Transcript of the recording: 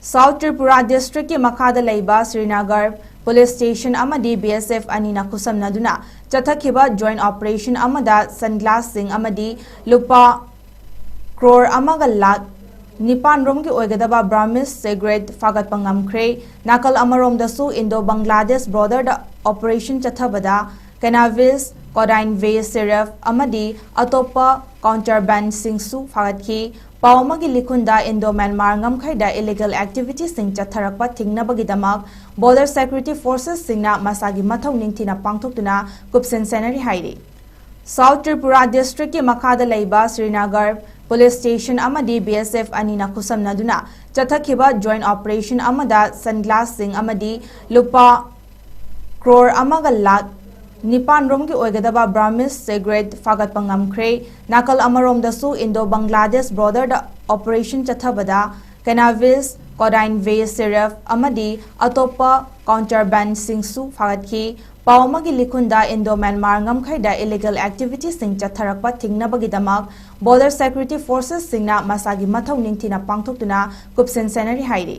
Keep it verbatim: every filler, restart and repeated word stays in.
South Tripura districtꯀꯤ ꯃꯈꯥꯗ ꯂꯩꯕ Srinagar police station ꯑꯃꯗꯤ B S F ꯑꯅꯤꯅ ꯈꯨꯠꯁꯝꯅꯗꯨꯅ ꯆꯠꯊꯈꯤꯕ joint operation ꯑꯃꯗ sunglassꯁꯤꯡ ꯑꯃꯗꯤ ꯂꯨꯄꯥ ꯀ꯭ꯔꯣꯔ ꯑꯃꯒ ꯂꯥꯈ ꯅꯤꯄꯥꯟ ꯔꯣꯝꯒꯤ ꯑꯣꯏꯒꯗꯕ Burmese cigarette ꯐꯥꯒꯠꯄ ꯉꯝꯈ꯭ꯔꯦ꯫ ꯅꯥꯀꯜ ꯑꯃꯔꯣꯝꯗꯁꯨ Indo Bangladesh borderꯗ operation ꯆꯠꯊꯕꯗ cannabis, codeine V syrup ꯑꯃꯗꯤ ꯑꯇꯣꯞꯄ contrabandꯁꯤꯡꯁꯨ ꯐꯥꯒꯠꯈꯤ꯫ ꯄꯥꯎ ꯑꯃꯒꯤ ꯂꯤꯈꯨꯟꯗ Indo Myanmar ꯉꯝꯈꯩꯗ illegal activitiesꯁꯤꯡ ꯆꯠꯊꯔꯛꯄ ꯊꯤꯡꯅꯕꯒꯤꯗꯃꯛ border security forcesꯁꯤꯡꯅ ꯃꯁꯥꯒꯤ ꯃꯊꯧ ꯅꯤꯡꯊꯤꯅ ꯄꯥꯡꯊꯣꯛꯇꯨꯅ ꯀꯨꯞꯁꯟ ꯁꯦꯟꯅꯔꯤ ꯍꯥꯏꯔꯤ꯫ South Tripura districtꯀꯤ ꯃꯈꯥꯗ ꯂꯩꯕ ꯁ꯭ꯔꯤꯅꯒꯔ police station ꯑꯃꯗꯤ B S F ꯑꯅꯤꯅ ꯈꯨꯠꯁꯝꯅꯗꯨꯅ ꯆꯠꯊꯈꯤꯕ joint operation ꯑꯃꯗ sunglassꯁꯤꯡ ꯑꯃꯗꯤ ꯂꯨꯄꯥ ꯀ꯭ꯔꯣꯔ ꯑꯃꯒ ꯂꯥꯈ ꯅꯤꯄꯥꯟ ꯔꯣꯝꯒꯤ ꯑꯣꯏꯒꯗꯕ Burmese cigarette ꯐꯥꯒꯠꯄ ꯉꯝꯈ꯭ꯔꯦ꯫ ꯅꯥꯀꯜ ꯑꯃꯔꯣꯝꯗꯁꯨ Indo Bangladesh borderꯗ operation ꯆꯠꯊꯕꯗ cannabis, codeine V syrup ꯑꯃꯗꯤ ꯑꯇꯣꯞꯄ contrabandꯁꯤꯡꯁꯨ ꯐꯥꯒꯠꯈꯤ꯫ ꯄꯥꯎ ꯑꯃꯒꯤ ꯂꯤꯈꯨꯟꯗ Indo Myanmar ꯉꯝꯈꯩꯗ illegal activitiesꯁꯤꯡ ꯆꯠꯊꯔꯛꯄ ꯊꯤꯡꯅꯕꯒꯤꯗꯃꯛ border security forcesꯁꯤꯡꯅ ꯃꯁꯥꯒꯤ ꯃꯊꯧ ꯅꯤꯡꯊꯤꯅ ꯄꯥꯡꯊꯣꯛꯇꯨꯅ ꯀꯨꯞꯁꯟ ꯁꯦꯟꯅꯔꯤ ꯍꯥꯏꯔꯤ꯫